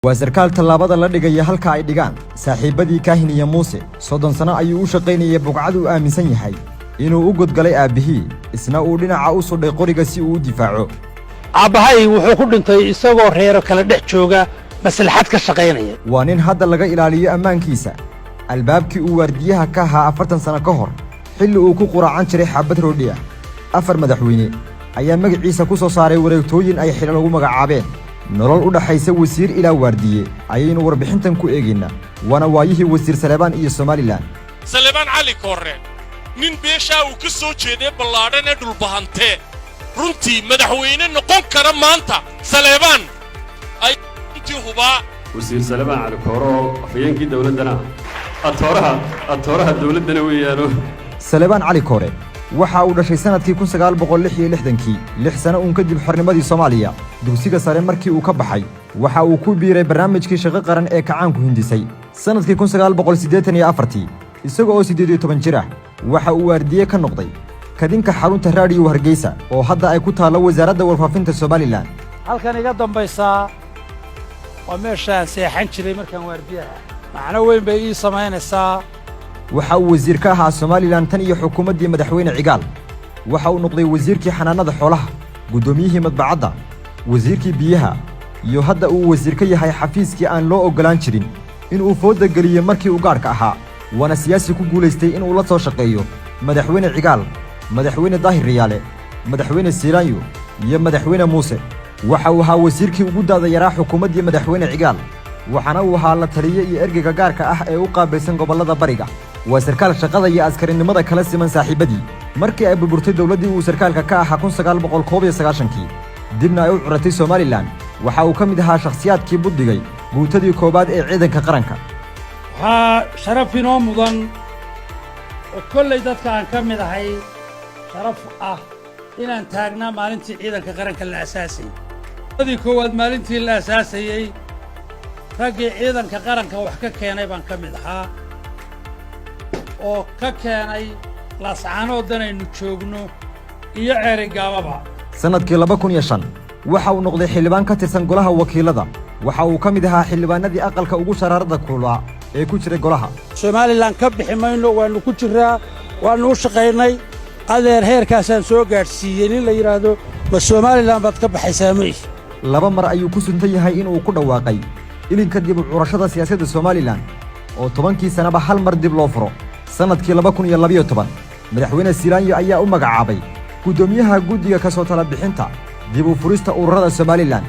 Waa sarkaal tallaabada la dhigaya halka ay dhigaan saaxiibbadii Kaahin iyo Muuse. 30 sano ayuu u shaqaynayay buqcad uu aaminsan yahay inuu u godgalay aabbihii, isna uu dhinaca u sudhay qoriga si uu u difaaco. Aabbahay wuxuu ku dhintay isagoo reero kala dhex jooga, maslaxad ka shaqaynaya. Waa nin hadda laga ilaaliyo ammaankiisa albaabkii uu waardiyaha ka ahaa 40 sano ka hor, xilli uu ku quraacan jiray xabbad roodhi ah. Afar madaxweyne ayaa magaciisa ku soo saaray wareegtooyin ay xilal ugu magacaabeen. Nolol u dhaxaysa wasiir ilaa waardiye ayaynu warbixintan ku eegaynaa, waana waayihii Wasiir Saleebaan iyo Somaliland. Saleebaan Cali Koorre, nin beeshaa uu ka soo jeeday ballaadhan ee Dhulbahantee, runtii madaxweyne noqon kara maanta Saleebaan ay runtii hubaa. Wasiir Salebaan Cali Koore oo afhayeenkii dawladdana ah, atooraha dawladdana weeyaano. Saleebaan Cali Koore waxa uu dhashay sannadkii 1966-kii, 6 sano uun kadib xornimadii Soomaaliya. Dugsiga sare markii uu ka baxay, waxa uu ku biiray barnaamijkii shaqo qaran ee kacaanku hindisay. Sannadkii 1984-tii, isaga oo 18 jir ah, waxa uu waardiye ka noqday kadinka xarunta Raadiyo Hargeysa oo hadda ay ku taallo Wasaaradda Warfaafinta Somaliland. Halkan iga dambaysaa waa meeshaan seexan jiray markaan waardiyaha. Macno weyn bay ii samaynaysaa. Waxa uu wasiir ka ahaa Somaliland tan iyo xukuumaddii Madaxweyne Cigaal. Waxa uu noqday wasiirkii xanaanada xoolaha, guddoomiyihii madbacadda, wasiirkii biyaha, iyo hadda uu wasiir ka yahay xafiiskii aan loo oggolaan jirin inuu foodda geliyo markii uu gaadhka ahaa. Waana siyaasi ku guulaystay inuu la soo shaqeeyo Madaxweyne Cigaal, Madaxweyne Daahir Riyaale, Madaxweyne Siilaanyo iyo Madaxweyne Muuse. Waxa uu ahaa wasiirkii ugu da'da yaraa xukuumaddii Madaxweyne Cigaal, waxaana uu ahaa la taliye iyo ergeyga gaarka ah ee u qaabilsan gobollada bariga. Waa sarkaal shaqada iyo askarinimada kala siman saaxiibbadii. Markii ay burburtay dowladdii uu sarkaalka ka ahaa 1991-kii, dibna ay u curatay Somaliland, waxa uu ka mid ahaa shakhsiyaadkii buddigay guutadii koowaad ee ciidanka qaranka. Waxaa sharaf inoo mudan oo kollay dadka aan ka mid ahay sharaf ah inaan taagnaa maalintii ciidanka qaranka la asaasayey. Dii koowaad maalintii la asaasayey, raggii ciidanka qaranka wax ka keenay baan ka mid ahaa, oo ka keenay Laascaanooddan aynu joogno iyo Ceerigaababa. Sannadkii 2005 waxa uu noqday xildhibaan ka tirsan golaha wakiilada. Waxa uu ka mid ahaa xildhibaanadii aqalka ugu sharaarada kulaa ee ku jiray golaha. Somaliland ka bixi mayno, waannu ku jirraa, waannu u shaqaynay. Adeer, heerkaasaan soo gaadhsiiyey nin la yidhaahdo ma Somaliland baad ka baxaysaa ma ihi. Laba mar ayuu ku suntan yahay inuu ku dhawaaqay ilinka dib u curashada siyaasadda Somaliland oo 10-kii sannaba hal mar dib loo furo. Sannadkii 2012 Madaxweyne Silaanyo ayaa u magacaabay guddoomiyaha guddiga ka soo tala bixinta dib u furista ururada Somaliland.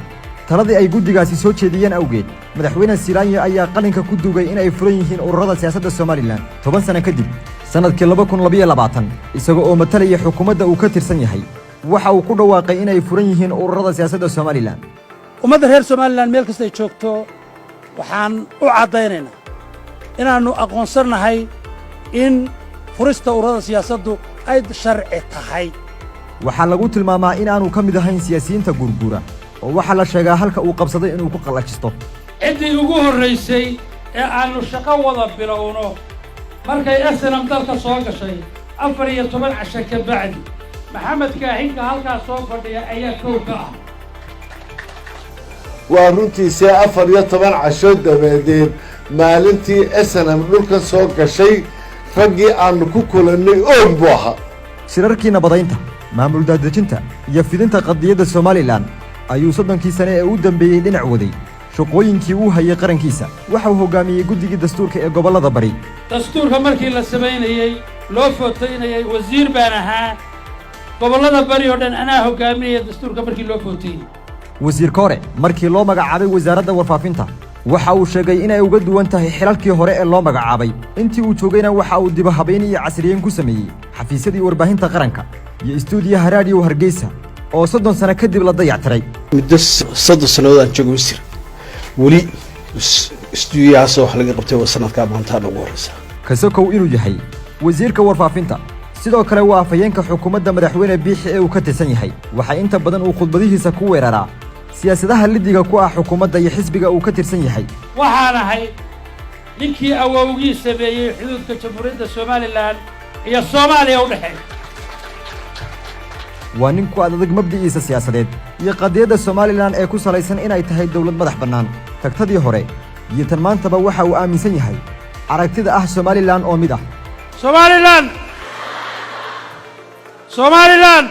Taladii ay guddigaasi soo jeediyeen awgeed, Madaxweyne Silaanyo ayaa qalinka ku dugay in ay furan yihiin ururada siyaasadda Somaliland. 10 sano kadib, sannadkii 2022, isaga oo matalaya xukuumadda uu ka tirsan yahay, waxa uu ku dhawaaqay inay furan yihiin ururada siyaasadda Somaliland. Ummadda reer Somaliland meel kastay joogto, waxaan u caddaynaynaa inaannu aqoonsannahay in furista ururada siyaasaddu ay sharci tahay. Waxaa lagu tilmaamaa in aanu ka mid ahayn siyaasiyiinta guurguura, oo waxaa la sheegaa halka uu qabsaday inuu ku qallajisto. Ciddii ugu horraysay ee aannu shaqo wada bilowno markay SNM dalka soo gashay 14 casho ka bacdi, Maxamed Kaahinka halkaas soo fadhiya ayaa kow ka ah. Waa runtiisee, 14 casho dabadeed maalintii SNM dhulkan soo gashay, raggii aanu ku kulannay Oog buu ahaa. Shirarkii nabadaynta, maamul daadejinta iyo fidinta qadiyadda Somaliland ayuu 30-kii sane ee u dambeeyey dhinac waday shaqooyinkii uu hayay qarankiisa. Waxa uu hoggaamiyey guddigii dastuurka ee gobollada bari. Dastuurka markii la samaynayey, loo footaynayay, wasiir baan ahaa. Gobollada bari oo dhan anaa hoggaaminaya dastuurka markii loo footaynayay. Wasiir Koore markii loo magacaabay Wasaaradda Warfaafinta, waxa uu sheegay inay uga duwan tahay xilalkii hore ee loo magacaabay. Intii uu joogayna waxa uu dibahabayn iyo casriyeyn ku sameeyey xafiisyadii warbaahinta qaranka iyo istuudiyaha Raadiyo Hargeysa oo 30 sano kadib la dayactiray. Muddo 30 sannadood aan joogo wasiir, weli istuudiyahaas wax laga qabtay waa sanadkaa maantaan ugu horreysa. Kasokow inuu yahay wasiirka warfaafinta, sidoo kale waa afhayeenka xukuumadda Madaxweyne Biixi ee uu ka tirsan yahay. Waxaa inta badan uu khudbadihiisa ku weeraraa siyaasadaha lidiga ku ah xukuumadda iyo xisbiga uu ka tirsan yahay. Waxaan ahay ninkii awowgii sameeyey xuduudka Jamhuuriyadda Somaliland iyo Soomaaliya u dhexeeya. Waa nin ku adag mabdi'iisa siyaasadeed iyo qadiyadda Somaliland ee ku salaysan inay tahay dowlad madax bannaan. Tagtadii hore iyo tan maantaba waxa uu aaminsan yahay aragtida ah Somalilan oo mid ah. Somalilan, Somalilan.